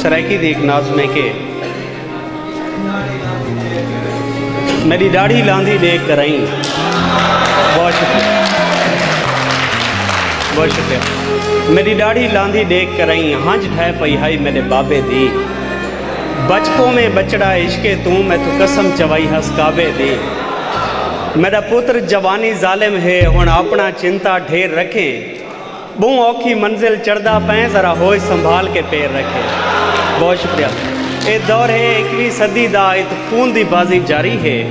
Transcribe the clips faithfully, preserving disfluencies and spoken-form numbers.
سرائیکی دی ہک ناظم ہے کہ میݙی ݙاڑھی لاندی ݙیکھ کرائیں۔ بہت شکریہ، بہت شکریہ۔ میݙی ݙاڑھی لاندی ݙیکھ کرائیں، ہنج ڈھے پئی ہائی میݙے بابے دی۔ بچ پوویں ٻچڑا عشق توں، میتھوں قسم چوائی ہس کعبے دی۔ میݙا پتر جوانی ظالم ہے، ہݨ اپݨا چنتا ڈھیر رکھیں۔ ٻہوں اوکھی منزل چڑھدا پئیں، ذرا ہوش سنبھال کے پیر رکھیں۔ بہت شکریہ۔ اے دور ہے اکویں صدی دا، ات خون دی بازی جاری ہے۔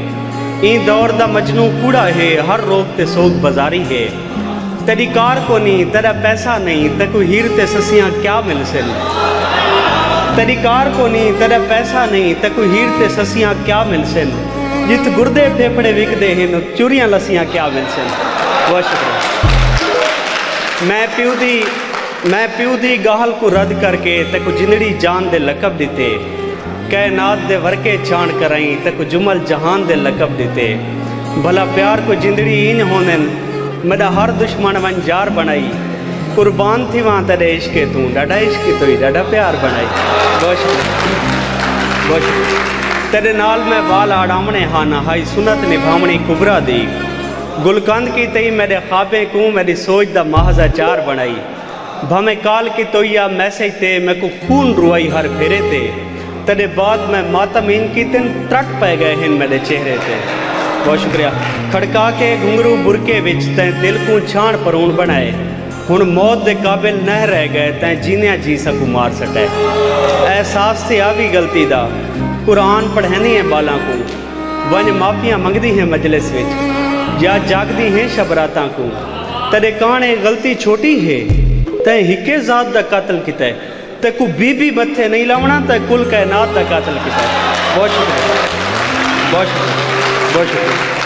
ایں دور دا مجنوں کوڑا ہے، ہر روک تے سوگ بازاری ہے۔ تیݙی کار کونی، تیݙا پیسہ نہیں، تیکوں ہیر تے سسیاں کیا ملسن؟ تیݙی کار کونی، تیݙا پیسہ نہیں، تیکوں ہیر تے سسیاں کیا ملسن؟ جت گردے پھیپھڑے وکدے ہن، چوریاں لسیاں کیا ملسن؟ بہت شکریہ۔ میں پیو دی، میں پیو دی ڳالھ کوں رد کر کے تیکوں جندڑی جان دے لقب ݙتے۔ کائنات دے ورقے چھاݨ کرائیں، تیکوں جمل جہان دے لقب ݙتے۔ بھلا پیار کوں جندڑی اینج ہوندن، میݙا ہر دشمن ونڄ یار بݨائی۔ قربان تھیواں تیݙے عشق توں، ݙاڈھا عشق توئی ݙاڈھا پیار بݨائی۔ بہت شکریہ، بہت شکریہ۔ تیݙے نال میں وال آڑاوݨے ہن، ہائی سنت نبھاوݨی کبریٰ دی۔ گلقند کیتئی میݙے خوابیں کوں، میݙی سوچ دا محض اچار بݨائی۔ بھانویں کال کیتوئی آ میسج تے، میکوں خون روائی ہر پھیرے تے۔ تیݙے بعد میں ماتم اینج کیتن، ترٹ پئے ڳئے ہن میݙے چہرے تے۔ بہت شکریہ۔ کھڑکا کے گھنگرو برقعے وچ، تیں دل کوں چھاݨ پروݨ بݨائے۔ ہݨ موت دے قابل نہ رہ ڳئے، تیں جیندیاں جی ساکوں مار سٹائے۔ احساس تھیا وی غلطی دا، قرآن پڑھیندی ہیں ٻالاں کوں۔ ونڄ معافیاں منگدی ہیں مجلس وچ، یا جاڳدی ہیں شب راتاں کوں۔ تیݙے کاݨے غلطی چھوٹی ہے، تیں ہکے ذات دا قتل کیتے۔ تیکوں بی بی متھے نہیں لاوݨا، تیں کل کائنات دا قاتل کیتے۔ بہت شکریہ، بہت شکریہ، بہت شکریہ۔